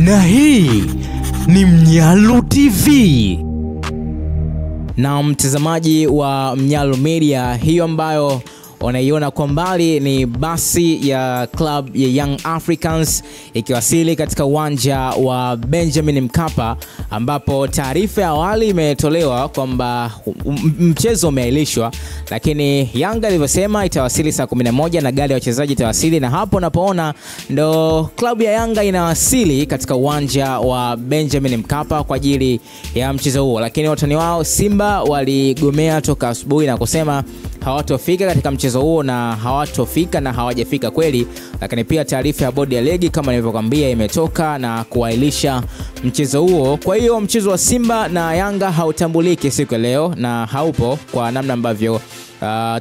Na hii ni Mnyalu TV. Na mtazamaji wa Mnyalu Media, hiyo ambayo unaiona kwa mbali ni basi ya club ya Young Africans ikiwasili katika uwanja wa Benjamin Mkapa, ambapo taarifa ya awali imetolewa kwamba mchezo umeahirishwa, lakini Yanga ilivyosema itawasili saa 11 na gari ya wachezaji itawasili, na hapo unapoona ndo klabu ya Yanga inawasili katika uwanja wa Benjamin Mkapa kwa ajili ya mchezo huo. Lakini watani wao Simba waligomea toka asubuhi na kusema hawatofika katika mchezo huo, na hawatofika na hawajafika kweli. Lakini pia taarifa ya bodi ya ligi kama nilivyokuambia imetoka na kuahirisha mchezo huo. Kwa hiyo mchezo wa Simba na Yanga hautambuliki siku ya leo na haupo kwa namna ambavyo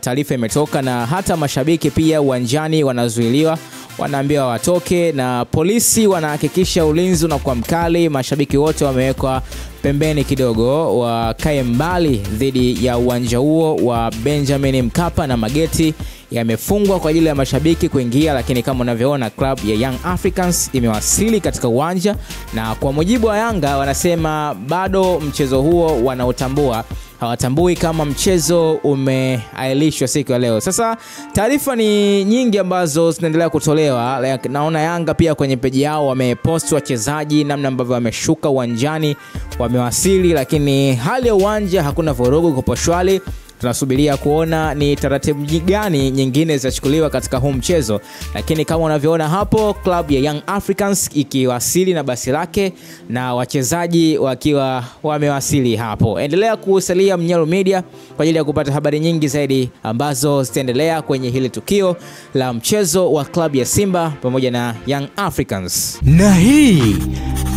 taarifa imetoka, na hata mashabiki pia uwanjani wanazuiliwa, wanaambiwa watoke, na polisi wanahakikisha ulinzi unakuwa mkali. Mashabiki wote wamewekwa pembeni kidogo, wakae mbali dhidi ya uwanja huo wa Benjamin Mkapa, na mageti yamefungwa kwa ajili ya mashabiki kuingia. Lakini kama unavyoona club ya Young Africans imewasili katika uwanja, na kwa mujibu wa Yanga wanasema bado mchezo huo wanautambua, hawatambui kama mchezo umeahirishwa siku ya leo. Sasa taarifa ni nyingi ambazo zinaendelea kutolewa. Naona Yanga pia kwenye peji yao wamepost wachezaji namna ambavyo wameshuka uwanjani, wamewasili, lakini hali ya uwanja hakuna vurugu, kupo shwari. Tunasubiria kuona ni taratibu gani nyingine zitachukuliwa katika huu mchezo. Lakini kama unavyoona hapo, club ya Young Africans ikiwasili na basi lake na wachezaji wakiwa wamewasili hapo. Endelea kusalia Mnyalu Media kwa ajili ya kupata habari nyingi zaidi ambazo zitaendelea kwenye hili tukio la mchezo wa club ya Simba pamoja na Young Africans. Na hii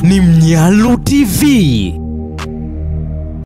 ni Mnyalu TV.